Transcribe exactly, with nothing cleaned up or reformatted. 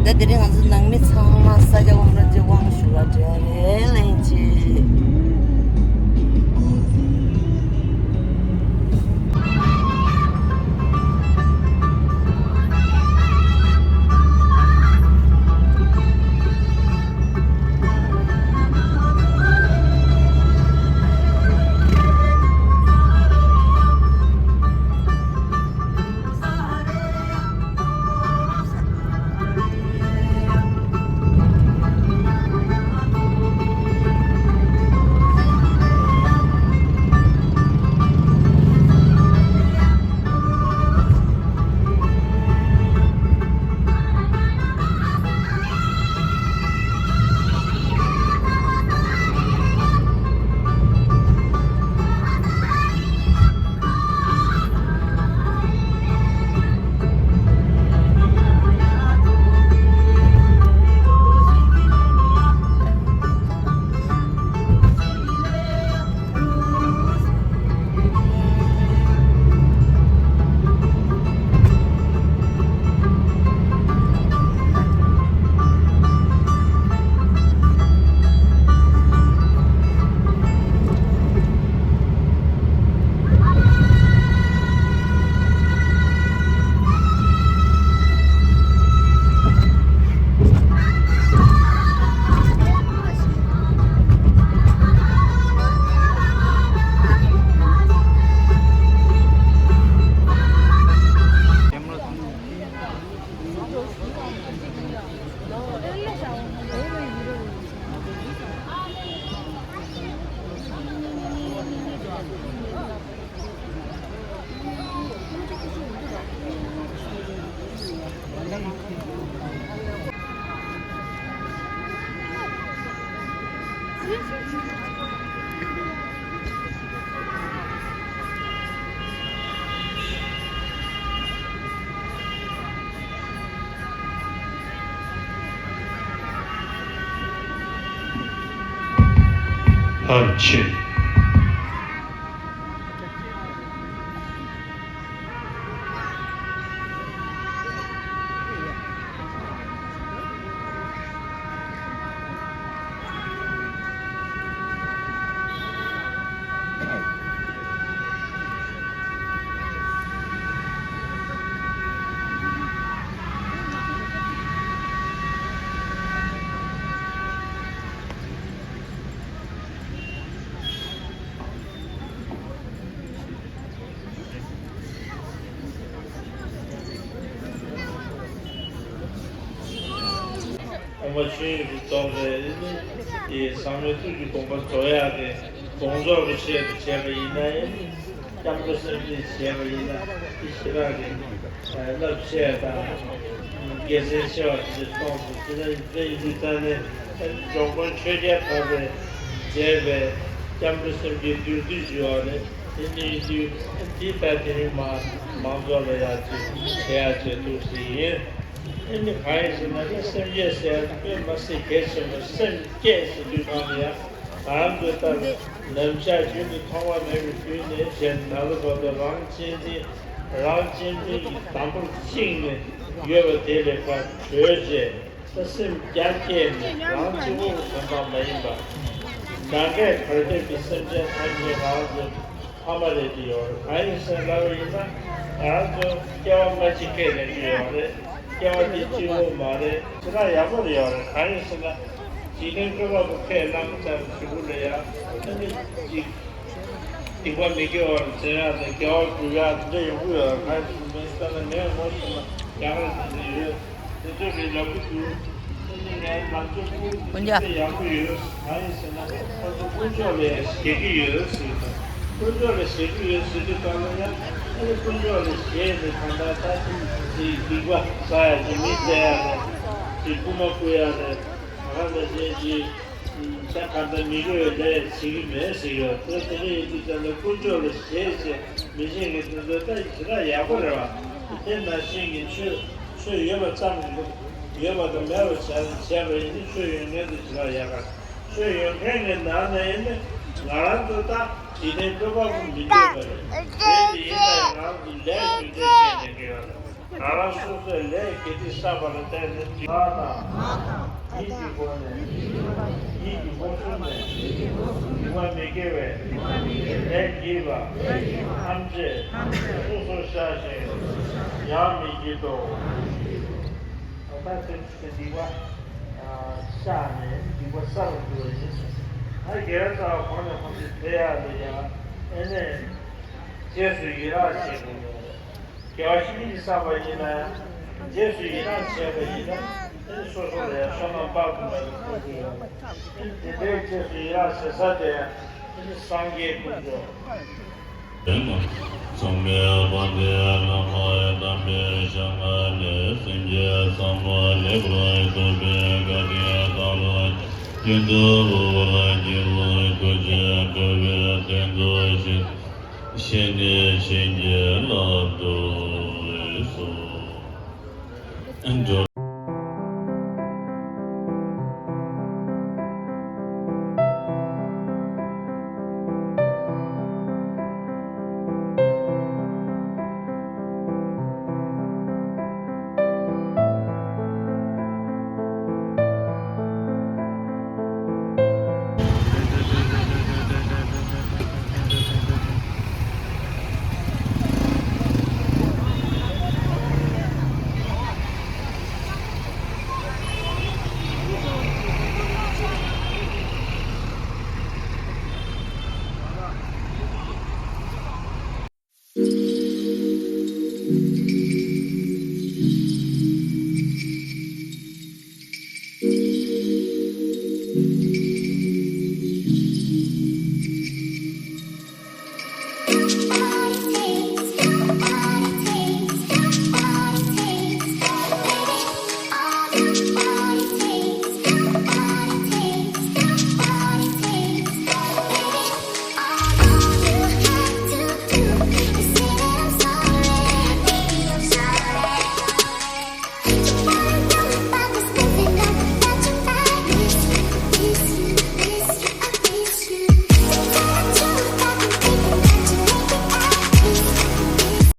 ད་དེ་རིང་ང་ཚོ་ནང་མི་ཚང་མ་ས་སྐྱ་འོམ་ར་ཅེ་དབང་ཞུ་བ་འདྲ་རེད་ལན་ཅི། ཨ་ཆེ། དགོངས་པ་ཆོས་དབྱིངས་སུ་རྫོགས་པའི་ཨེ་ནི་དེ་ཟབ་མོའི་ཐུགས་ཀྱི་དགོངས་པ་རྫོགས་ཡག་གི་གདོང་ཕྱོགས་ཀྱི་ཆེད་དུ་བྱས་པ་ཡིན་ན་ཨེ་ནི་སྐྱབས་འགྲོ་སེམས་བསྐྱེད་བྱས་པ་ཡིན་ན་དེ་ཞེ་དྲག་གི་རླབས་ཆེ་དང་དགེ་མཚན་ཆེ་བ་དེ་འདྲ་མཐོང་སོང་། དེ་འདྲ་ཡིན་དུས་ཙང་ནས་འཇམ་མགོན་ཆོས་རྒྱལ་འཕགས་པས་མཛད་པའི་སྐྱབས་འགྲོ་སེམས་བསྐྱེད་བདུན་ཚིགས་ཞུ་བ་རེད། དེ་འདྲ་ཡིན་དུས་དེ་ལྟར་དེ་རིང་མ་མང་ཚོགས་ལ་ཡག་ཅིག་བྱེད་ཡག་བྱེད་ཐུབ་ཟིན་ཡིན། ཨེ་ནི་གང་ཡིན་ཟེར་ན་ནི་སེམས་བསྐྱེད་ཟེར་ཡ་དཔེ་མ་སྲིད་གལ་ཆེན་པོ། སེམས་བསྐྱེད་ཟེར་དུས་གང་ལ་ཡང་ང་རང་ཚོའི་ལྟར་ནམ་ཞག་རྒྱུན་དུ་ཐོག་མ་མེད་པའི་དུས་ནས་བྱས་ནས་ད་ལྟ་བར་དུ་རང་གཅེས་འཛིན་རང་གཅེས་འཛིན་གྱི་འདམ་བུར་བཅིངས་ནས་ཡོད་པ་དེ་ལས་ཕར་གྲོལ་བྱས་ད་སེམས་རྒྱ་བསྐྱེད་ནས་རང་གཅིག་པོ་གི་དོན་དག་མ་ཡིན་པ། ནམ་མཁའི་བར་ཁྱབ་ཀྱི་སེམས་ཅན་ཐམས་ཅད་ང་རང་ཚོའི་ཕ་མ་རེད་ཀྱི་ཡོད་རེད། གང་ཡིན་ཟེར་ལབ་པ་ཡིན་ན་ང་རང་ཚོ་སྐྱེ་བ་སྔ་ཕྱི་སྐད་ལེན་གྱི་ཡོད་རེད། སྐྱེ་བ་འདི་གཅིག་པོ་མ་རེད། ཞེ་དྲག་ཡག་པོ་རེད་ཡོད་རེད། གང་ཡིན་ཟེར་ན་འཇིག་རྟེན་སྤྱོད་པ་པོ་ཁས་བླངས་ཚར་ཞུ་གུ་ལ་ཡ་ཨ་ནི་གཅིག་སྡིག་པ་མི་དགེ་བ་འཛེམ་ཡག་དང་དགེ་བ་སྒྲུབ་ཡག་དེ་འདྲ་ཡོང་གི་ཡོད་རེད། གང་ཡིན་ཟེར་ན་ངས་ངོ་ཤེས་ན་ཡག་རེད་ཟེར་གྱི་ཡོད། དེ་ཚོ་གི་ལབ་ཀྱི་འདུག་དེ་ནི་ངས་ང་ཚོ་ཀུན་གྱིས་ཡག་པོ་ཡོད། གང་ཡིན་ཟེར་ན་ཁོ་ཚོ་དཀོན་མཆོག་ལ་ཞེད་ཀྱི་ཡོད་ཟེར་གྱི་འདུག་དཀོན་མཆོག་ལ་ཞེད་ཀྱི་ཡོད་ཟེར་དུས་གང་ལ་ཡང་ཨ་ནི་དཀོན་མཆོག་ལ་ཞེད་ནས་གང་ལྟར་ད་དེ་སྡིག་པ་བསགས་ཡག་གི་མི་བསད་ཡག་རེད། དེ་རྐུ་མ་རྐུ་ཡག་རེད། གང་ལྟར་དེ་གི་ད་གང་ལྟར་མི་དགེ་བའི་ལས་བྱེད་ཀྱི་མེད་ཟེར་གྱི་ཡོད། དེ་དེ་འདྲ་ཡིན་དུས་ཙམ་ལ་དཀོན་མཆོག་ལ་ཞེད་ཅེས་མི་ཤེས་མཁན་དེ་ཚོ་ད་ཞེ་དྲག་ཡག་པོ་རེད་བ། དེ་ནང་བཞིན་གྱི་ཆོས་ཆོས་ཡོད་པ་ཙམ་གྱིས་ཡོད་པ་དང་མེད་པ་བྱས་བྱས་པ་ཡིན་ན་ཆོས་ཡོད་མཁན་དེ་ཞེ་དྲག་ཡག་ག་ཆོས་ཡོད་མཁན་གྱི་ནང་ནས་ཡིན་ན་ང་རང་ཚོ་ད་འཇིག་རྟེན་སྤྱོད་པ་པོ་མི་འདོད་པ་རེད། དེ་དེ་ཡིན་ན་ང་རང་ཚོ་ལས་རྒྱུ་འབྲས་བྱས་ནས་འགྲོ་ཡག་རེད། ང་རང་སོ་སོའི་ལས་དགེ་སྡིག་བསགས་པ་ལ་བརྟེན་ནས་ང་དང་ཡིད་ཀྱི་སྒོ་ནས་ཡིད་ཀྱི་སྒོ་གསུམ་ནས་སྡིག་པ་མི་དགེ་བའི་ལས་བགྱིས་པ་ཐམས་ཅད་སོ་སོར་བཤགས་ཤིང་ཡང་མི་བགྱིད་དོ། ད་ལྟ་ཚེ་འདི་སྡིག་པ་བཤགས་ནས་སྡིག་པ་བསགས་པར་འགྱུར་བ་ཡིན་གསུངས། ད་དགེ་བའི་རྩ་བ་གོང་ནས་གོང་དུ་འཕེལ་ཡག་ལ་ཡང་ཨེ་ནས་རྗེས་སུ་ཡི་རང་བྱེད་དགོས། དགེ་བ་བཤེས་གཉེན་གྱིས་བསགས་པ་ཡིན་ན་ཡང་རྗེས་སུ་ཡི་རང་བྱས་པ་ཡིན་ན་ཨེ་ནས་སོ་སོ་ལ་ཡང་བསོད་ནམས་དཔག་ཏུ་མེད་པ་ཐོབ་ཀྱི་ཡོད། ཨེ་ནས་དེ་འདྲའི་རྗེས་སུ་ཡི་རང་བྱེད་ས་དེ་ཨེ་ནས་སངས་རྒྱས་དཀོན་མཆོག་ཚངས་པའི་དཔལ་ལྡན་བླ་མ་དམ་པའི་ཞལ་སྔ་ནས་སེམས་ཅན་ཚང་མ་ལེགས་པར་ཐུབ་པའི་བཀའ་དྲིན་དང་ལ་སྐྱིད་སྡུག་འོ་བར་གྱུར་པ་ཐུགས་རྗེ་དགའ་བའི་དོན་དུ་ཞིང་ཞིང་ནས་བྱིན་གྱིས་བརླབ་ཏུ་གསོལ།